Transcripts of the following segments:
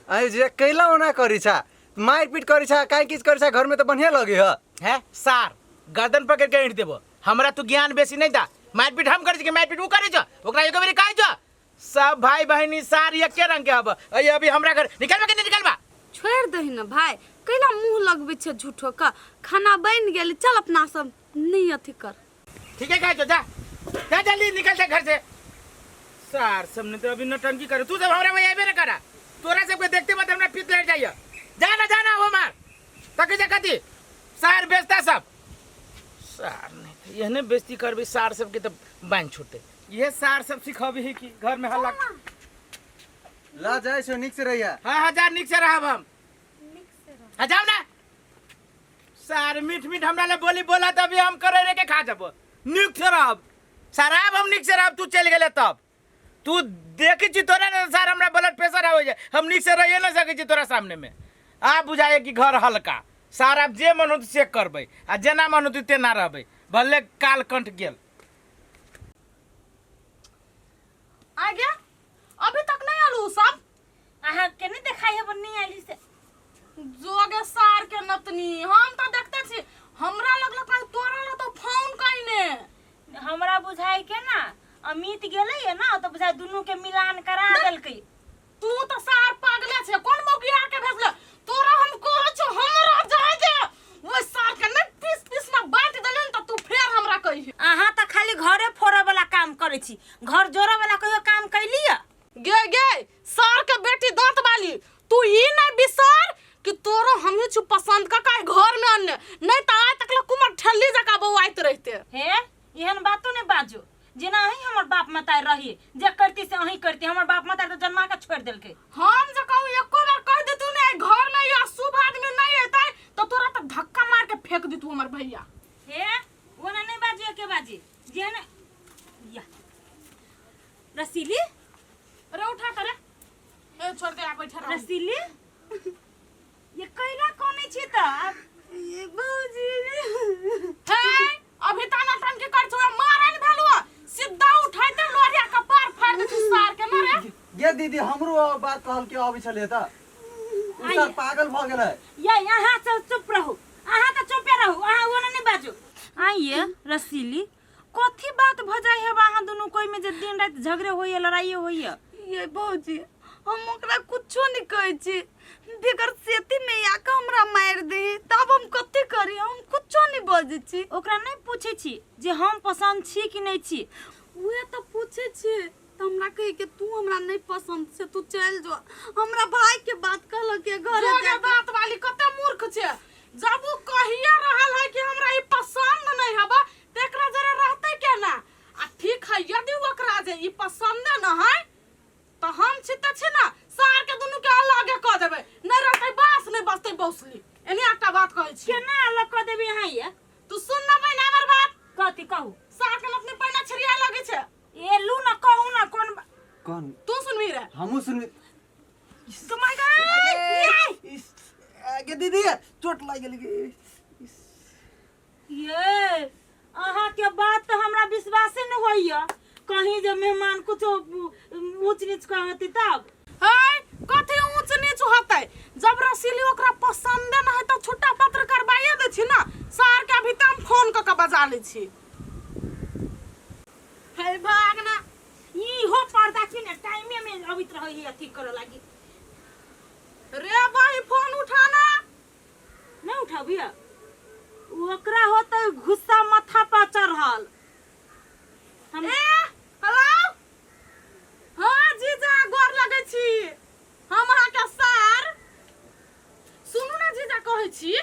अरे जे कैला ओना करी छा मारि पीट करी छा काहे किछ करी छा घर में तो बढ़िया लगे ह है सार गर्दन पकड़ के ऐंठ देबो हमरा तू ज्ञान बेसी नहीं दा मारपीट हम करै छी कि मारपीट ऊ करै छौ ओकरा एको बेरी कहै छौ सब भाई बहिनी सार एके रंग के हब अय अभी हमरा घर निकलबा कि नहीं निकलबा छोड़ि दही ने भाई कैला मुंह लगबै छै झूठो के खाना बनि गेल चल अपना सब नहीं अथी कर ठीक है कहै छौ जा जा जल्दी निकल जा घर से सार सब ने तो अभी नौटंकी करे तू सब हमरा वही आबे न करा तोरा सबके देखते बात हमरा पीत लड़ जाइए जाना जाना हो मार तकी जा कथी सार बेचता सब सार नहीं तो एहने बेइज्जती करबी सार सबके तो बांध छूटते ये सार सब सिखबी कि घर में हल्ला ला जाय छो नीक से रहिया हाँ हाँ जा नीक से रहब हम हाँ जाओ ना सार मीठ मीठ हमरा ले बोली बोला तभी हम करे रे के खा जब नीक से रहब साराब हम नीक से रहब तू चल गेले तब तू देखै छी तोरा ने सार हमरा ब्लड प्रेशर आबै छै हम नीक से रहिए ना सकै छी तोरा सामने में आ बुझाए कि घर हल्का सार आब जे मन होतै से करबै आ जेना मन होतै तेना रहबै भले काल कंठ गेल आ गया अभी तक नहीं आलू सब अहाँ के नहीं देखाई है नहीं आइली से जोगे सार के नतनी हम तो देखते छी हमरा लगल कहीं तोरा ल तो फोन कइने हमरा बुझाई के ना अमित गेलै है ना तो बुझाई दुनू के मिलान करा देलकै तू तो सार पागले छे कोन मौगिया के भेजले तोरा हम कहै छौ हमरा जाय दे ओइ सार के नहीं पीस पीस में बांट देले न त तू फेर हमरा कही अहाँ तऽ खाली घरे फोड़ऽ वाला काम करै छी घर जोड़ऽ वाला कहियो काम कैली है गे गे सार के बेटी दांत वाली तू ई नहीं बिसर कि तोरो हमही छु पसंद का का घर में अन्य नहीं त आइ तक कुमर ठल्ली जका बौआइत रहते हे एहन बातो नहि बाजू जेना अहीं हमर बाप मतार रही जे करती से अहीं करती हमर बाप मतार तऽ जन्मा के छोड़ि देलकै हम जे कहू एको बेर कह देतू ने घर में या शुभ आदमी नहीं एतै तो तोरा त धक्का मार के फेंक देतू हमर भैया हे ओना नहि बाजू के बाजी जे ने या रसीली अरे उठा करे ए छोड़ दे आ बैठा रह रसीली ये कैला कोने छी त आब ये भौजी हे अभी ताना टन के कर छो मारन भेलु सीधा उठाइते लोरिया कपार फाड़ दे तू सार के न रे गे दीदी हमरो बात कहल के अबै छलै त उ सर पागल भऽ गेलै ये यहाँ से चुप रहू अहाँ तऽ चुपे रहू अहाँ ओना नहि बाजू आइए रसीली कथी बात भऽ जाइ है अहाँ दुनू कोई में जे दिन राति झगड़े होइए लड़ाइए होइए ये भौजी हम ओकरा कुछो नहीं कहै छी बेगर सेती में आके हमरा मारि दे तब हम कथी करी हम कुछो नहीं बजै छी ओकरा नहि पूछै छी जे हम पसन्द छी कि नहि छी उहे तऽ पूछै छी तऽ हमरा कहै के तू हमरा नहीं पसंद से तू चल जो हमरा भाई के बात कहलक के घरे जोगे जाके बात वाली कते मूर्ख छे जब उ कहिए रहल है कि हमरा ई पसंद नहीं हबा त एकरा जरे रहते केना आ ठीक है यदि ओकरा जे ई पसंद न है त हम छी त छी ना सार के दुनू के अलगे क देबै नहीं रहते बास नहीं बसते बौसली एने एकटा बात कहै छी केना अलग कऽ देबै अहाँ ये तू सुन ना बहिन हमर बात कथी कहू सार के अपने पहिना छिड़िया लगे छे ए लू ना कहू ना कोन कौन तू सुनबी रे हमहूँ सुनबी तुम्हारे गए इस, गे दीदी चोट लागि गेल गे ये अहाँ के बात तऽ हमरा विश्वासे नहि होइए कहीं जे मेहमान कुछो ऊँच नीच कहती तब है कथी ऊंच नीच होतै जब रसीली ओकरा पसंद न है तऽ छुट्टा पत्र करवाइए दै छी ना सार के अभी तऽ हम फोन कऽ के बजा लै छी हे भाग ना इहो पर्दा के ने टाइमे में अबैत रहै है अथी करऽ लागी रे भाई फोन उठाना नहीं उठाबिय ओकरा होतै गुस्सा माथा पर चढ़ल हम ए हेलो हाँ जीजा गोर लगै छी हम अहाँके सार सुनू ना जीजा कहै छी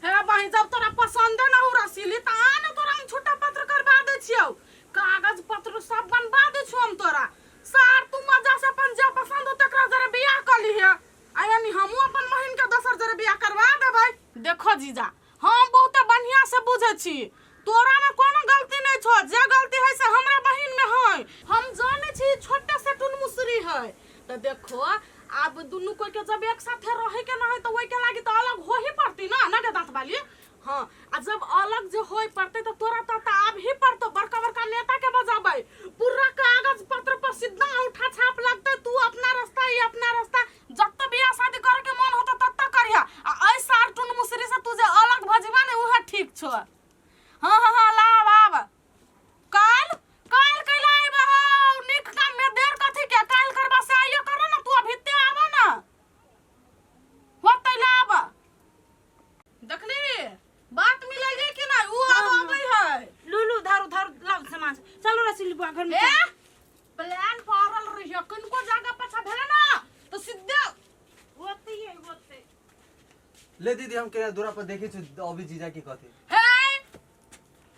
हे बहिन जब तोरा पसंदे ना हो रसीली त आ ना तोरा हम छुट्टा पत्र करवा दै छियौ कागज पत्र सब बनवा दै छियौ हम तोरा सार तू मजा से अपन जे पसंद हो तकरा जरे बियाह कर लिहे आ यानी हमहूँ अपन बहिन के दोसर जरे बियाह करवा देबै देखो जीजा हम बहुते बढ़िया से बुझै छी तोरा में कोनो गलती नहीं छो जे गलती है से हमरा बहिन में है हम जाने छी छोटे से टुन मुसरी है तो देखो आब दुनू कोई के जब एक साथे रहे के ना है तो ओई के लागी तो अलग हो ही पड़ती ना ना के दांत वाली हाँ आ जब अलग जे होय पड़ते तो तोरा तो आब ही पड़तो बड़का बड़का नेता के बजाबै पूरा कागज पत्र पर सीधा अंगूठा छाप लगते तू अपना रास्ता ये अपना रास्ता ले दीदी हम केना दूरा पर देखै छी अभी जीजा की कथी। हे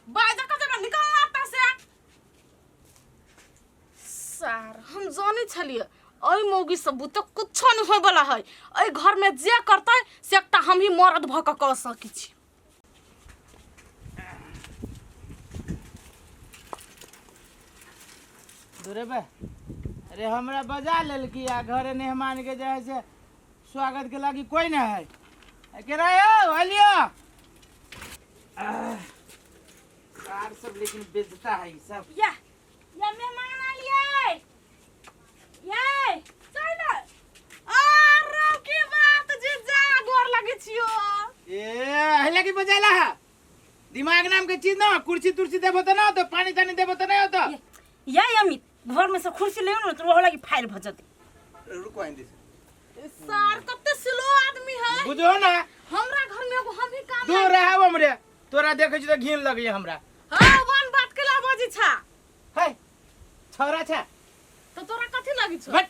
बाजा कते बा निकल ना आता से। सर हम जानै छलियै एहि मौगी सब बुते कुछो नहीं होय वाला है। एहि घर में जे करतै से एकटा हम ही मरद भऽ कऽ कऽ सकै छी। दूरे बे अरे हमरा बजा लेलकी आ घरे मेहमान के जे है से स्वागत के लागी कोई ना है के रहो अलियो कार सब लेकिन बेचता है ई सब। या या मेहमान आलियै ये चल ना। अरे की बात जीजा गोर लगै छियो। ए हले की बजाला है दिमाग नाम के चीज ना कुर्सी तुर्सी देबो त ना होतो पानी तानी देबो त नहीं होतो। या अमित घर में से कुर्सी ले न तो ओहो लागी फाइल भ जतै। रुको आइन this. सर कते स्लो आदमी है। बुझो ना हमरा घर में एगो हम ही काम दूर रहा हमरे तोरा देखै छी त घिन लगैया हमरा। हां वन बात के ला बजी छा। है छोरा छा तो तोरा कथी लगी छौ? बट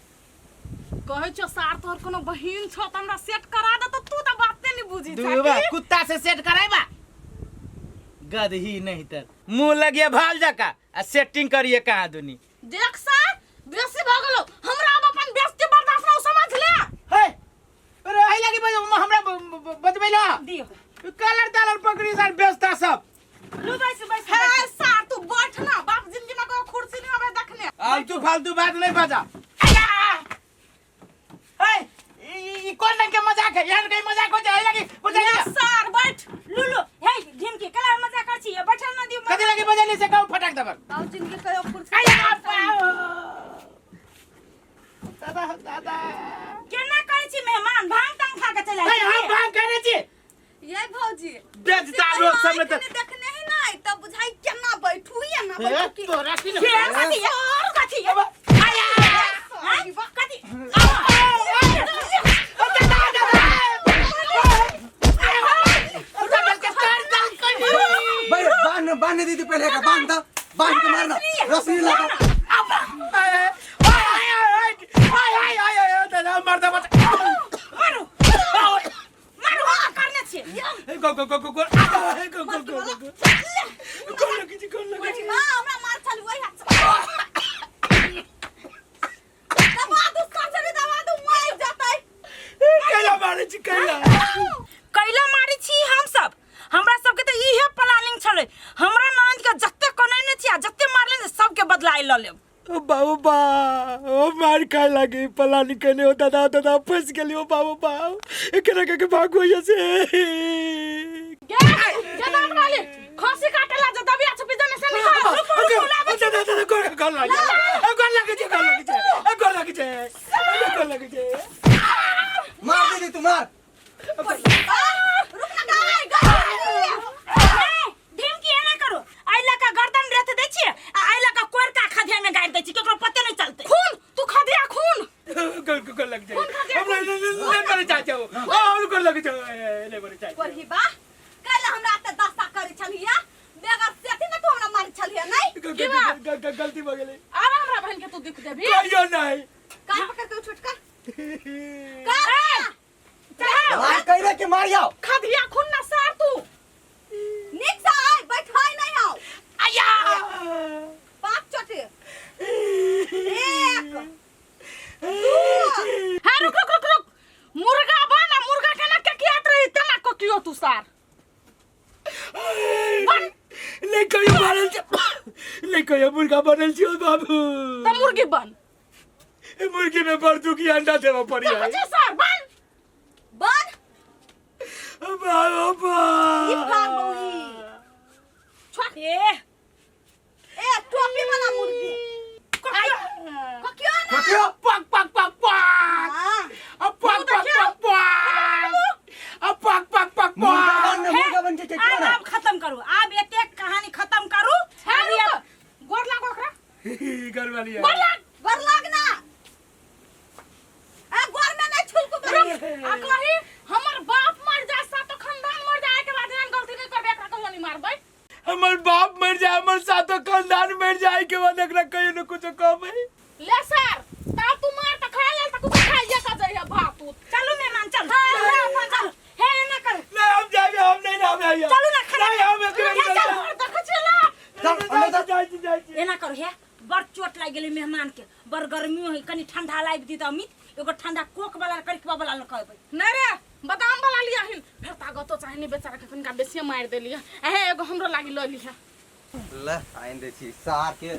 कहै छौ सार तोहर कोनो बहिन छौ त हमरा सेट करा दे त तू त बाते नहीं बुझी छा दूबा की? कुत्ता से सेट कराइबा गदही नहीं तर मुंह लगिए भाल जका आ सेटिंग करिए कहाँ दुनी। देख सार बेसी भ गेलो हमरा अब अपन बेइज्जती बर्दाश्त ना हो, समझ ले। हे अरे एहि लागी हमरा बजबैला दियो कलर तालर पकड़ी सार बेचता सब। लू बैसू बैसू हे बैसू। सार तू बैठ ना बाप जिंदगी में को कुर्सी नहीं आवे देखने। आलतू फालतू बात नहीं बजा। हे ई कौन रंग के मजाक है यहाँ कहीं मजाक हो जाए लगी बजा ले सार बैठ। लू लू हे ढिमकी कला मजाक कर छी बैठल न दियो। कथी लगी बजली से कहू फटक दबर। बाप जिंदगी कहियो कुर्सी आया दादा दादा केना करै छी मेहमान भांग तांग खा के चल हे आइ हम छी। भांग खाने छी ये भौजी बेचता लोग सब में तो देखने ही नहीं तब बुझाई केना बैठू या ना हे, बैठू की तोरा की के कथी और कथी आया हैं? कथी भाई बांध बांध दीदी पहले का बांध दा बांध के मारना रस्सी लगा। मारू मारू हम करने छी। हां हमरा मार छल वही हाथ से। दबा दू ससुरी दबा दू मर जतै। कैला मारी छी हम सब। हमरा सबके त इहे प्लानिंग छलै हमरा ननद के जते कनैने छी आ जते मारले ने सबके बदला ल लेब। ओ बाबू बा ओ मार खाए लागे पलानी कने ओ दादा दादा फंस गेली ओ बाबू बा एकरा के के भागो यहाँ से। गे गे दांत वाली खसी काटेला जे दबिया छपी जने से निकाल। दादा दादा गोर गोर लागे गोर लागे छे गोर लागे छे गोर लागे छे गोर लागे छे। मार दीदी तू मार। रुक ना गाय गाय। ए, ढिमकी एना करू आइ लका गर्दन रेत दै छियै आ आइ लका कोरका खधिया में गाड़ि दै छी केकरो पते नहीं चलतै। खून तू खधिया खून गोर गोर लागे छे हमरा नहीं मरे चाचे ओ और गोर लागे छे नहीं मरे चाचे। कोरही बा कैला हमरा एते दशा करै छलिया बेगर सेठी में तू हमरा मारै छलिया नहीं। गलती भ गेलै। आब हमरा बहन के तू दुख देबी। कहियो नहीं। कान पकड़ के छुटका का मार कइले के मार जाओ। खधिया खून ना सार तू नीक से आय बैठाई नहीं आओ। आया पाँच चोटे एक दू। हे रुक रुक रुक रुक मुर्गा बा ना मुर्गा केना के कियात रही तेना को कियो तू सार। नहीं कहियो मारल छै नहीं कहियो मुर्गा बनल छै बाबू। त मुर्गी बन। ए मुर्गी में बड़ दुखी अंडा देबा पड़ी है। जी सर बन बन। बाबा ई भाग बौई। ए ए टोपी वाला मुर्गी। ककियो ना। ककियो। पक पक पक पक। हां। अब पक पक पक पक। अब पक पक पक मुर्गा पक। बन मुर्गा बन के के आब ना। आब खत्म करू आब एतेक कहानी खत्म करू। हे रुक गोर लागो ओकरा। घर वाली है। गोर लाग गोर लाग ना। ए गोर में नहीं छुलकू बड़ी। आ कही हमर बाप मर जाए सातो खानदान मर जाए के बाद एहन गलती नहीं करबे एकरा कहियो नहीं मारबै। हमर बाप मर जाए हमर सातो खानदान मर जाए के बाद एकरा कहियो न कुछ कहबै। ले सर ता तू मार त खा लेल त कुछ खाइए का जइहे भात उत। चलू मेहमान चल चल हे एना लागि गेलै मेहमान के बड़ गर्मियो है कनी ठंडा लाबि दी तऽ अमित एगो ठंडा कोक वाला करिकबा वाला लऽ कऽ अयबै नहीं रे बादाम वाला लिया हिन फेर ताकतो चाहे नहीं बेचारा के तनिका बेसिए मारि देलियै एहे एगो हमरो लागी लऽ लिहे ल आइन दै छी सार के।